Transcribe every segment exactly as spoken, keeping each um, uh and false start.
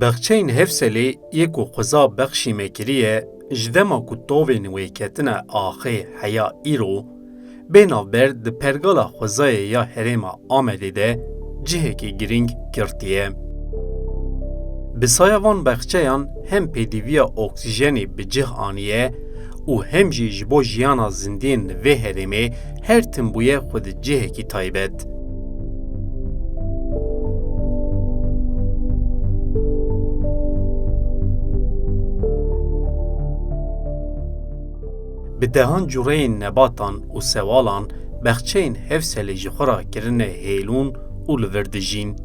Bexçeyên Hewselê yê ku xweza bexşî me kiriye, ji dema ku tovên wê ketine axê heya îro, bê navber di pergala xwezayê ya herêma Amedê de cihekî girîng girtiye. Bi saya van bexçeyan hem pêdiviya oksîjenê bi cih aniye û hem jî ji bo jiyana zindiyên li vê herêmê her tim bûye xwe di cihekî taybet. Bi dehan cureyên nebatan û sewalan bexçeyên Hewselê ji xwe re kirine hêlûn û li vir dijîn.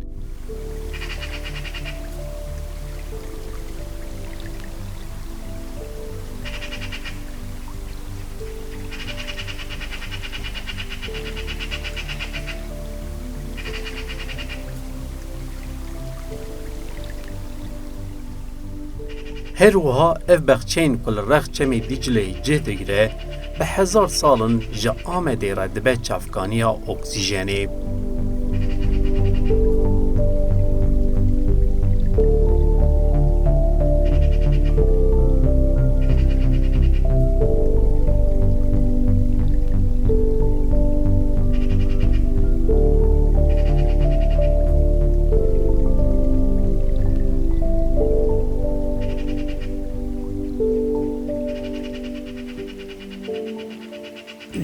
Her wiha ev bexçeyên ku li rex çemê Dîcleyê cih digire, bi hezar sal in ji Amedê re dibe çavkaniya oksîjenê.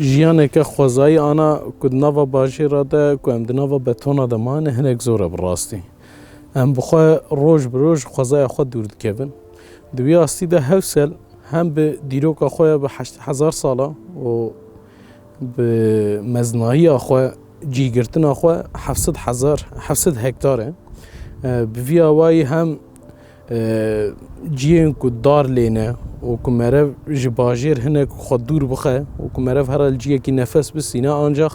Jiyaneke xwezayî ana ku di nava bajêra de, ku em di nava betona de mane, hinek zor e bi rastî. Em bi xwe roj bi roj xwezaya xwe dûr dikevin. Di wî astî de Hewsel hem bi dîroka xwe ya bi heşt hezar sala û bi mezinahiya xwe, cîgirtina xwe heft sed hezar, heft sed hektar e. E, bi vî awayî hem e, ciyên ku dar lê ne û ku merev ji bajêr hinek xwe dûr bixe û ku merev here li ciyekî nefes bistîne, ancax,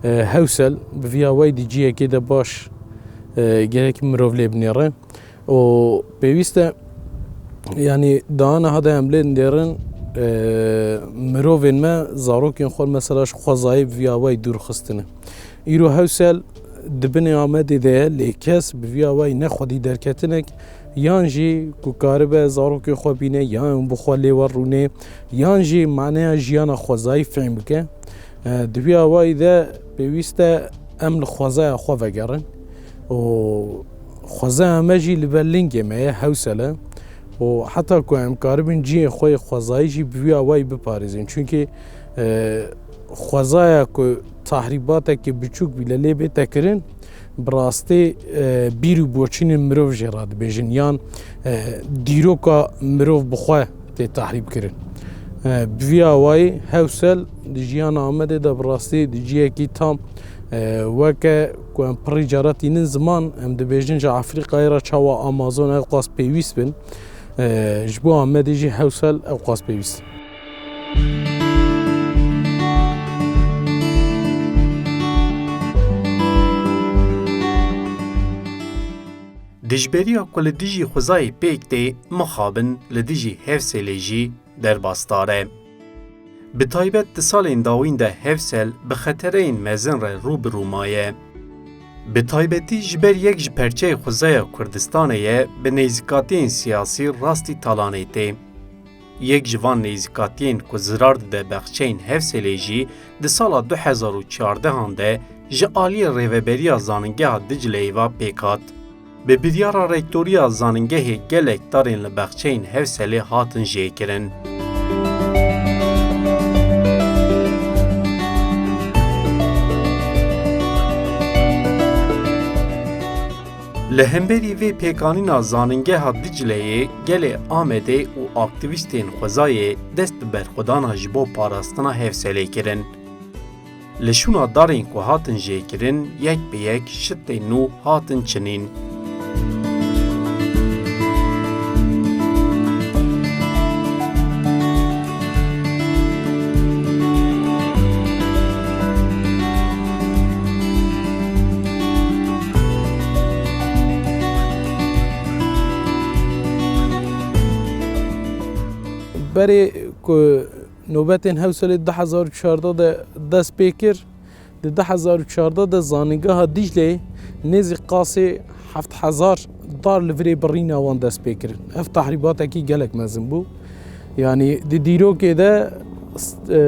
e, Hewsel bi vî awayî di ciyekê de baş, e, gerek mirov lê binêre û pêwîst e, yanî di aniha de em lê nêrin, e, mirovên me zarokên xwe mesela ji xwezayê bi vî awayî dûr xistine. Îro Hewsel di binê Amedê de ye, lê kes bi vî awayî ne xwedî derketinek, yan jî ku karibe zarokê xwe bîne, yan bi xwe lê we rûnê, yan jî maneya jiyana xwezayî fêm bike. E, di vî awayî de pêwîst e em li xwezaya xwe vegerin û xwezaya me jî li ber lingê me ye, Hewsel e. û heta ku em karibin cihê xwe yê xwezayî jî bi vî awayî biparêzin. Çunkî, e, xwezaya ku tahrîbatekî biçûk bî lê bête kirin, bi rastî, e, bîr û boçînên mirov jê re dibêjin, yan, e, dîroka mirov bi xwe tê tahrîb kirin. E, bi vî awayî Hewsel di jiyana Amedê de bi rastî di cihekî tam, e, weke ku em pirî cara tînin ziman, em dibêjin ji Afrîkayê re çawa Amazon ew qas pêwîst bin. E, ji bo Amedê jî Hewsel ew qas pêwîst. Dijberiya ku li dijî xwezayê pêk tê, mixabin li dijî Hewselê jî derbasdar e. Bi taybet di salên dawîn de Hewsel bi xetereyên mezin re rû bi rû maye. Bi taybetî ji ber yek ji perçeyê xwezaya Kurdistanê ye, bi nêzîkatiyên siyasî rastî talanê tê. Yek ji van nêzîkatiyên ku zirar dide bexçeyên Hewselê jî di sala du hezar û çardehan de ji aliyê Rêveberiya Zanîngeha Dicleyê ve pêk hat. Bi biryara Rektoriya Zanîngehê gelek darên li bexçeyên Hewselê hatin jêkirin. Li hemberî vê pêkanîna Zanîngeha Dicleyê gelê Amedê û aktîvîstên xwezayê dest bi berxwedana ji bo parastina Hewselê kirin. Li şûna darên ku hatin jêkirin, yek bi yek şitên nû hatin çinîn. Berê ku nobetên Hewselê du hezar û çardeh de dest pê kir, di du hezar û çardeh de Zanîngeha Dîcleyê nêzî qasê heft hezar dar li virê birîna wan dest pê kirin. Ev tahrîbatekî gelek mezin bû. Yanî di dîrokê de, e,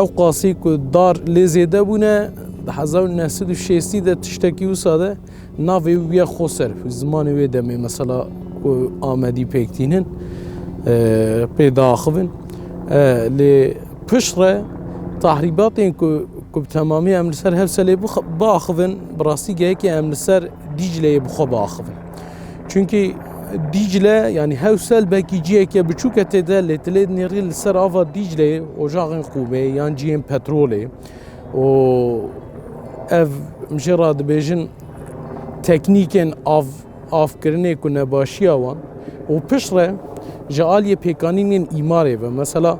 ew qasî ku dar lê zêde bûne, di hezar û neh sed û şêstî de tiştekî wisa de navê wî ye Xoser, zimanê wê demê mesela ku Amedî pêk tînin, e, pê diaxivin. E, lê piştre tahrîbatên ku, ku bi temamî em li ser Hewselê bix-, biaxivin, bi rastî gehekê em li ser Dîcleyê bi xwe biaxivin. Çunkî Dîcle, yanî Hewsel belkî ciheke biçûk e tê de, lê tu lê dinêrî li ser ava Dîcleyê ocaxên qûmê yan cihên petrolê û ev, em jê re dibêjin, teknîkên av, avkirinê ku nebaşiya wan û piştre ji aliyê pêkanînên îmarê ve. Mesela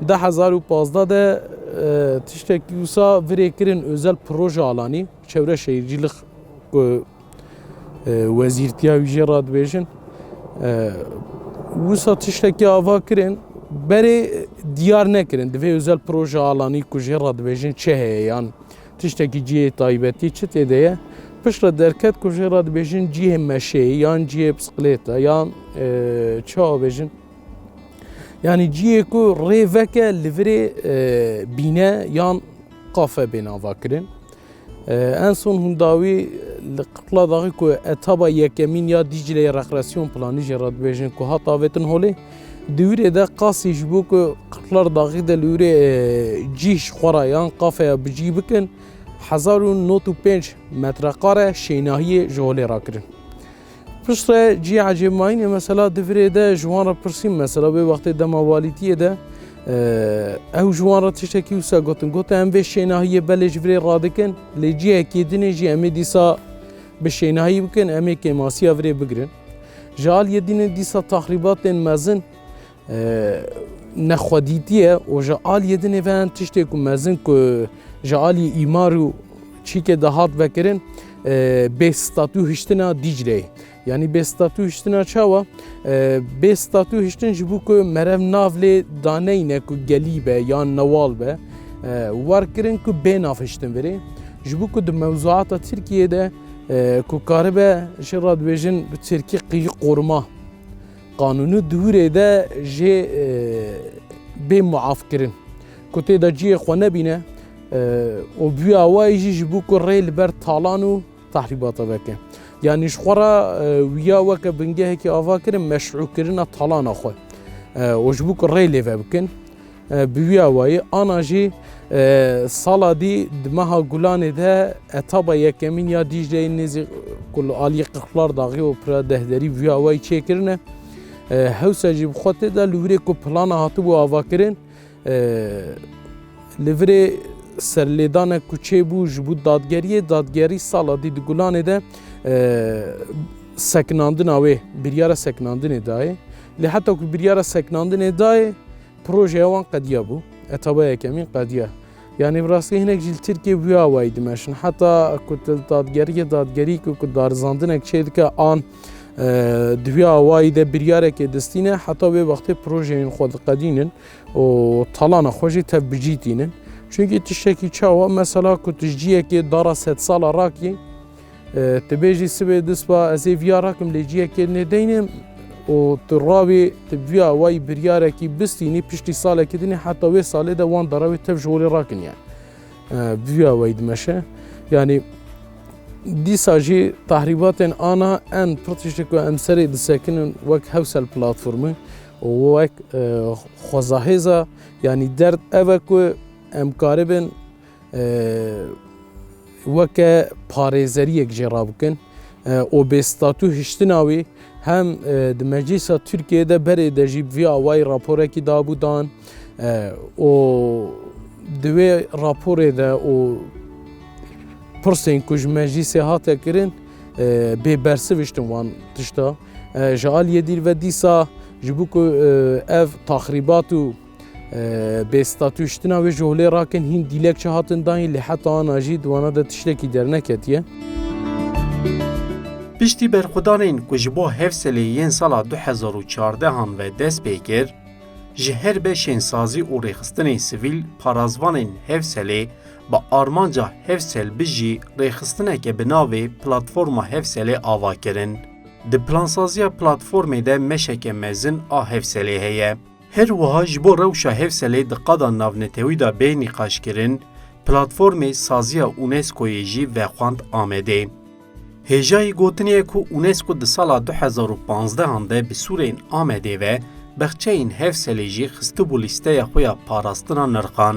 du hezar û pazdeh de, e, tiştekî wisa virê kirin özel proje alanî, çevre şehircilik ku, e, wezîrtiya wî jê re dibêjin. E, wisa tiştekî ava kirin, berê diyar nekirin. Divê özel proje alanî ku jê re dibêjin çi heye yan tiştekî cihê taybetî çi tê de ye. Piştre derket ku jê re dibêjin cihê meşeyê yan cihê bisiklêta yan, e, çawa bêjin. Yanî cihê ku rê veke li virê, e, bîne yan kafe bên ava kirin. E, en son hûn dawî li Qirqula Daxî ku etaba yekemîn ya Dîcleyê rekreasyon planî jê re dibêjin ku hat avêtin holê, di wîrê de qasî ji bo ku Qirqula Daxî de li wîrê, e, cîh ji xwe re yan kafeya bi cî bikin, hezar û nod û pênc metrekare şênahiyê ji holê rakirin. Piştre cî ecêbmayînê mesela di virê de ji wan re pirsîm, mesela wê wextê dema walîtiyê de, e, ew ji wan re tiştekî wisa gotin. Gotin, em vê şênahiyê belê ji virê radikin, lê cihekê dinê jî em ê dîsa bi şênahî bikin, em ê kêmasiya virê bigirin. Ji aliyê dinê dîsa taxrîbatên mezin e, nexwedîtî ye û ji aliyê dinê ve hin tiştê ku mezin ku ji aliyê îmar û çîkê de hat vekirin, e, bê statû hiştina Dîcleyê. Yanî bê statû hiştina çawa? E, bê statû hiştin ji bo ku merev nav lê daneyne ku gelî be yan newal be, e, wer kirin ku bê nav hiştin virê. Ji bo ku di mewzuata Tirkiyê de, e, ku karibe jê re dibêjin bi tirkî qîyî qoruma. Qanûnî di wîrê de jê, e, bê muafkirin. Ku tê de cihê xwe nebîne, e, û bi wî awayî jî ji bo ku rê li ber talan û tahrîbata veke. Yanî ji xwe re, e, wiya weke bingehekî ava kirin meşrûkirina talana xwe. E, û ji bo ku rê lê ve bikin. E, bi wî awayî, ana jî, e, sala dî di meha Gulanê de etaba yekemîn ya Dîcleyê nêzî ku li aliyê Qirqlar Daxî û Pira Dehderî bi wî awayî çêkirine. E, Hewsa jî bi xwe tê de li wîrê ku plana hatibû avakirin, e, li virê serlêdanek ku çêbû ji bo dadgeriyê, dadgerî sala dî di Gulanê de, e, sekinandina wê, biryara sekinandinê dayê. Lê heta ku biryara sekinandinê dayê, projeya wan qediya bû. Etaba yekemîn qediya. Yanî bi rastî hinek jî li Tirkiyê bi wî awayî dimeşin. Heta ku tu li dadgeriyê, dadgerî ku, ku darizandinek çêdike an, e, di wî awayî de biryarekê distîne, heta wê wextê projeyên xwe diqedînin û talana xwe jî tev bi cî tînin. Çunkî tiştekî çawa, mesela ku tu ji ciyekê dara sedsala rakî, e, tu bêjî sibê du siba ez ê viya rakim lê ciyekê nêdeynim û tu rawî tu bi vî awayî biryarekî bistînî, piştî salekî dinê heta wê salê de wan dara wê tev ji holê rakin yani. E, bi vî awayî dimeşe. Yanî dîsa jî tahrîbatên ana en pir tiştê ku em serê disekinin wek Hewsel platformê û wek, e, xwezahêza, yanî derd ev e ku em karibin, e, weke parêzeriyek jê re bikin, e, û bê statû hiştina wî hem, e, di Meclîsa Tirkiyê de berê de jî bi vî awayî raporekî dabû dan, e, û di wê raporê de û pirsên ku ji Meclîsê hate kirin, e, bê bersiv hiştin wan tişta. E, ji aliyê dî ve dîsa ji bo ku, e, ev taxrîbat û e, bê statû hiştina wê ji holê rakin hîn dîlek çi hatin dayîn, lê heta ana jî di wana de tiştekî derneketiye. Piştî berxwedanên ku ji bo Hevselê yên sala du hezar û çardehan ve dest pê kir, ji her beşên sazî û rêxistinên sivîl parazvanên Hevselê bi armanca Hevsel Bijî rêxistineke bi navê Platforma Hevselê ava kirin. Di plansaziya platformê de meşeke mezin a Hevselê heye. Her wiha ji bo rewşa Hevselê di qada navnetewî de bê nîqaşkirin, platformê saziya UNESCOyê jî vexwend Amedê. Hêjayî gotinê ye ku UNESCO di sala du hezar û panzdehan de bi sûrên Amedê ve bexçeyên Hevselê jî xistibû lîsteya xwe ya parastina nirxan.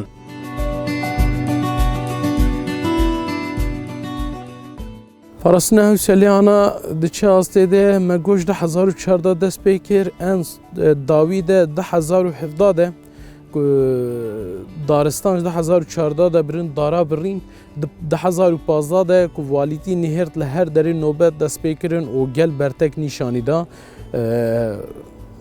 Parastina Hewselê ana di çi astê de me got ji du hezar û çardeh dest pê kir, en, e, dawî de du hezar û hevdeh de ku daristan ji du hezar û çardeh de birin dara birîn, di du hezar û pazdeh de ku valîtî nihêrt li her derê nobet dest pê kirin û gel bertek nîşanî da. E,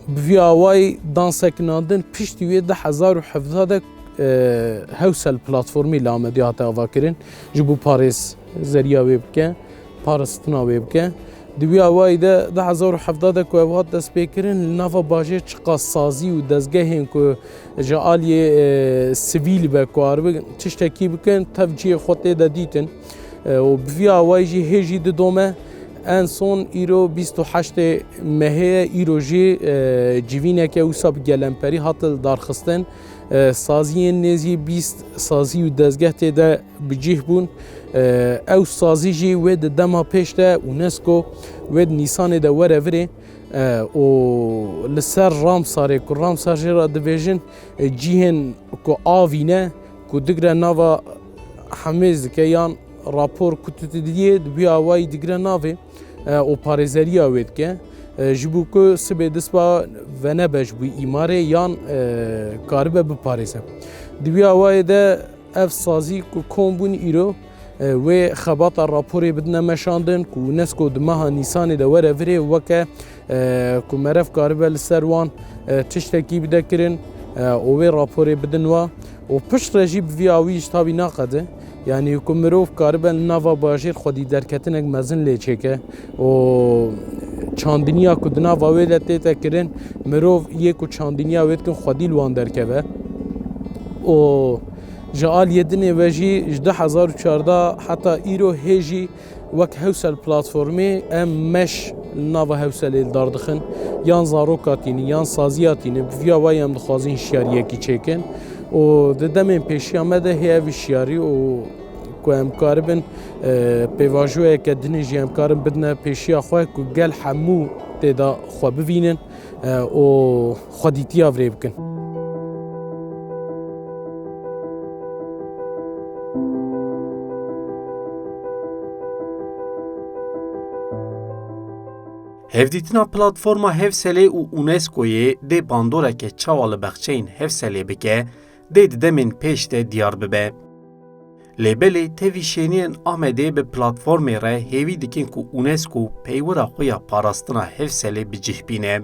bi vî awayî dan sekinandin piştî wê du hezar û hevdeh de, e, Hewsel platformî li Amedê hate avakirin ji bo parêz zeriya wê bike, parastina wê bike. Di wî awayî de du hezar û hevdeh de ku ev hat destpêkirin, li nava bajêr çiqas sazî û dezgehên ku ji aliyê, e, sivîl ve ku aribin tiştekî bikin, tev cihê xwe tê de dîtin. E, û bi vî awayî jî hê jî didome. En son îro bîst û heştê mehê ye, îro jî, e, civîneke wisa bi gelemperî hat li darxistin. E, saziyên nêzî bîst sazî û dezgeh tê de bi cih bûn. E, ew sazî jî wê di dema pêş de UNESCO wê di Nîsanê de were virê, e, û li ser Ramsarê ku Ramsar jê re dibêjin, e, cihên ku avî ne, ku digre nava hemêz dike yan rapor ku tu didiyê, di wî awayî digre navê, e, û parêzeriya wê dike. E, ji bo ku sibê dispa venebe ji bo îmarê yan, e, karibe biparêze. Di wî awayê de ev sazî ku kom bûn îro, e, wê xebata raporê bidine meşandin ku UNESCO di meha Nîsanê de were virê weke, e, ku meriv karibe li ser wan, e, tiştekî bide kirin, e, û wê raporê bidin wa. Û piştre jî bi vî awî ji tabî naqede. Yanî ku mirov karibe li nava bajêr xwedî derketinek mezin lê çêke. Û çandiniya ku di nava wê de tête kirin, mirov yê ku çandiniya wê dikin xwedî li wan derkeve. Û ji aliyê dinê ve jî ji du hezar û çardeh heta îro hê jî wek Hewsel platformê em meş li nava Hewselê li dar dixin. Yan zaroka tînin, yan saziya tînin. Bi vî awayî em dixwazin hişyariyekî çêkin. Û di demên pêşiya me de hê ev hişyarî û ku em karibin, e, pêvajoyeke dinê jî em karin bidine pêşiya xwe ku gel hemû tê de xwe bivînin, e, û xwedîtiya virê bikin. Hevdîtina Platforma Hevselê û UNESCOyê dê bandoreke çawa li bexçeyên Hevselê bike, dê di demên pêş de diyar bibe. Lê belê tevî şêniyên Amedê bi platformê re hêvî dikin ku UNESCO peywira xwe ya parastina Hevselê bi cih bîne.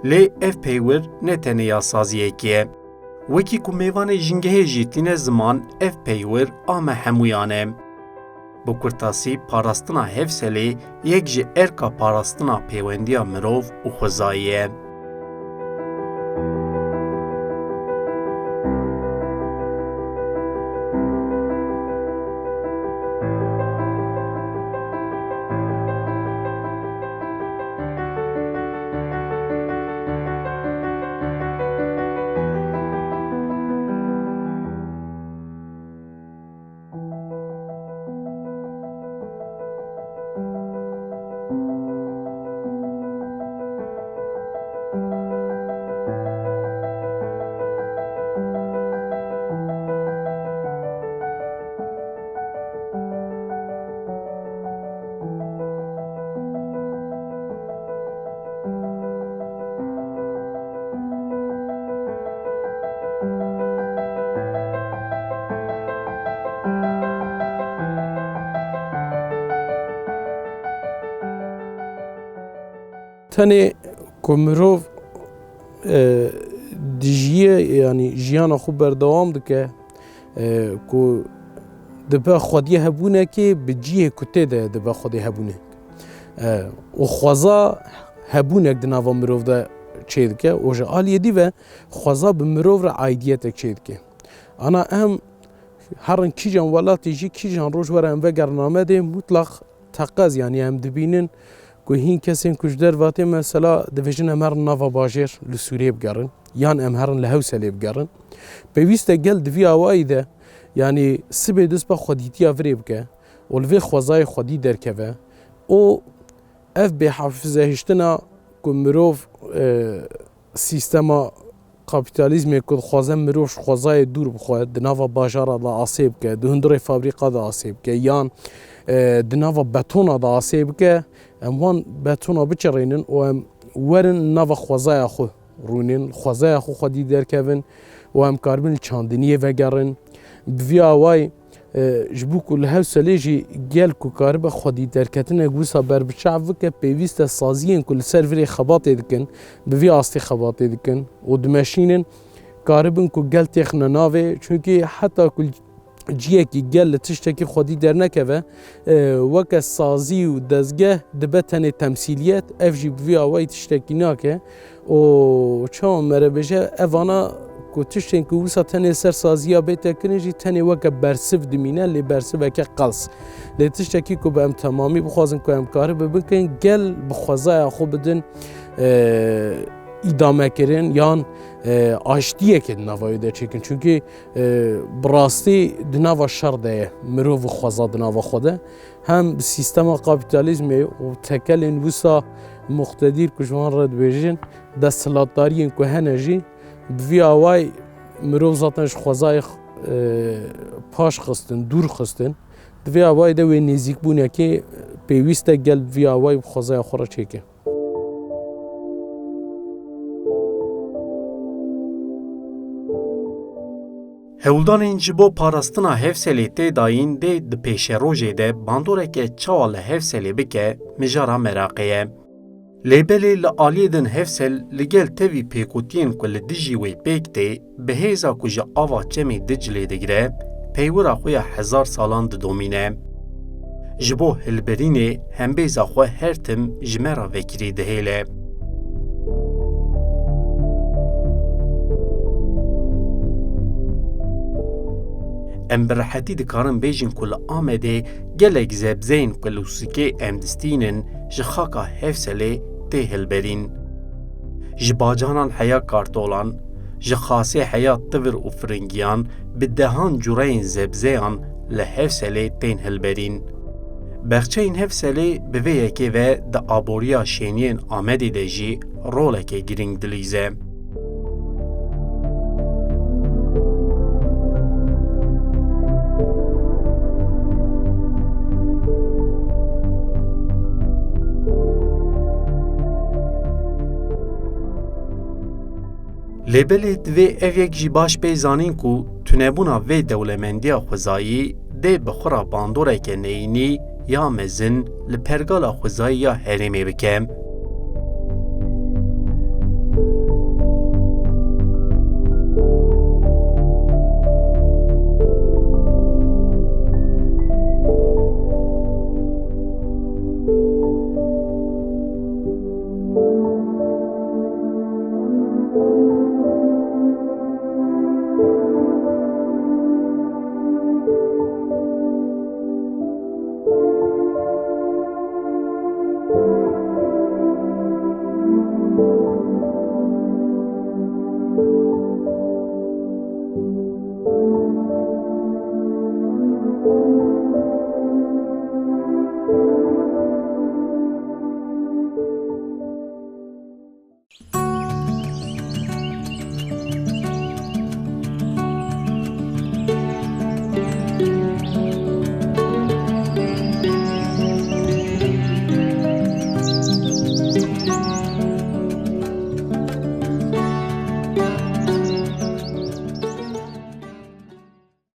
Lê ev peywir ne tenê ya saziyekî ye. Wekî ku mêvanê jîngehê jî tîne ziman, ev peywir a me hemûyan e. Bi kurtasî, parastina Hevselê yek ji erka parastina pêwendiya mirov û xwezayî ye. Tenê ku mirov, e, dijiye, yanî jiyana xwe berdewam dike, e, ku Dibe xwediyê hebûnekê bi cihê ku tê de dibe xwediyê hebûnek. E, û xweza hebûnek di nava mirov de çêdike û ji aliyê dî ve xweza bi mirov re aîdiyetek çêdike. Ana em herin kîjan welatî jî, kîjan roj were em vegerin Amedê, mutlaq teqez, yanî em dibînin ku hîn kesên ku ji dervatê mesela dibêjin em herin nava bajêr li Sûriyê bigerin, yan em herin li Hewselê bigerin. Pêwîst e gel di vî awayî de, yanî sibê dest bi xwedîtiya virê bike û li vê xwezayê xwedî derkeve û ev bêhafizehiştina ku mirov, e, sîstema kapîtalîzmê ku dixwaze mirov ji xwezayê dûr bixwe, di nava bajara de asê bike, di hundirê fabrîka de asê bike, yan, e, di nava betona de asê bike, em wan betona biçerênin û em werin nava xwezaya xwe rûnin, xwezaya xwe xwedî derkevin û em karibin li çandiniyê vegerin. Bi vî awayî, e, ji bo ku li Hewselê jî gel ku karibe xwedî derketinek wisa berbiçav bike, pêwîst e saziyên ku li ser virê xebatê dikin, bi vî astê xebatê dikin û dimeşînin, karibin ku gel têxine navê, çunkî heta ku ciyekî gel li tiştekî xwedî dernekeve, e, weke sazî û dezgeh dibe tenê temsîliyet, ev jî bi vî awayî tiştekî nake. Û çawa me re bêje, evana ku tiştên ku wisa tenê ser saziya bête kirin jî tenê weke bersiv dimîne, lê bersiveke qels. Lê tiştekî ku bi em temamî bixwazin ku em karibin bikin, gel bi xwezaya xwe bidin, e, îdamekirin yan, e, aştiyekê di nava wê de çêkin. Çunkî, e, bi rastî di nava şer de ye, mirov û xweza di nava xwe de. Hem bi sîstema kapîtalîzmê û tekelên wisa muqtedîr ku ji wan re dibêjin, desthilatdariyên ku hene jî, bi vî awayî mirov zaten ji xwezayê, e, paş xistin, dûr xistin. Di vê awayî de wê nêzîkbûnekê pêwîst e gel bi vî awayî bi xwezaya xwe re çêke. Hewldanên ji bo parastina Hewselê tê dayîn dê di pêşerojê de bandoreke çawa li Hewselê bike, mijara meraqê ye. Lê belê li aliyê din Hewsel li gel tevî pêkutiyên ku li dijî wê pêk tê, bi hêza ku ji ava çemê Diclê digire, peywira xwe ya hezar salan didomîne. Ji bo hilberînê hembêza xwe her tim ji me re vekirî dihêle. Em bi rehetî dikarin bêjin ku li Amedê gelek zebzeyên ku li Ûsikê em distînin ji xaka Hewselê tê hilberîn. Ji bacanan heya kartolan, ji xasê heya tivir û firingiyan bi dehan cureyên zebzeyan li Hewselê tên hilberîn. Bexçeyên Hewselê bi vê yekê ve di aboriya şêniyên Amedê de jî roleke girîng dilîze. Lê belê divê ev yek jî baş pê zanîn ku tunebûna vê dewlemendiya xwezayî dê bi xwe re bandoreke neyînî ya mezin li pergala xwezayî ya herêmê bike.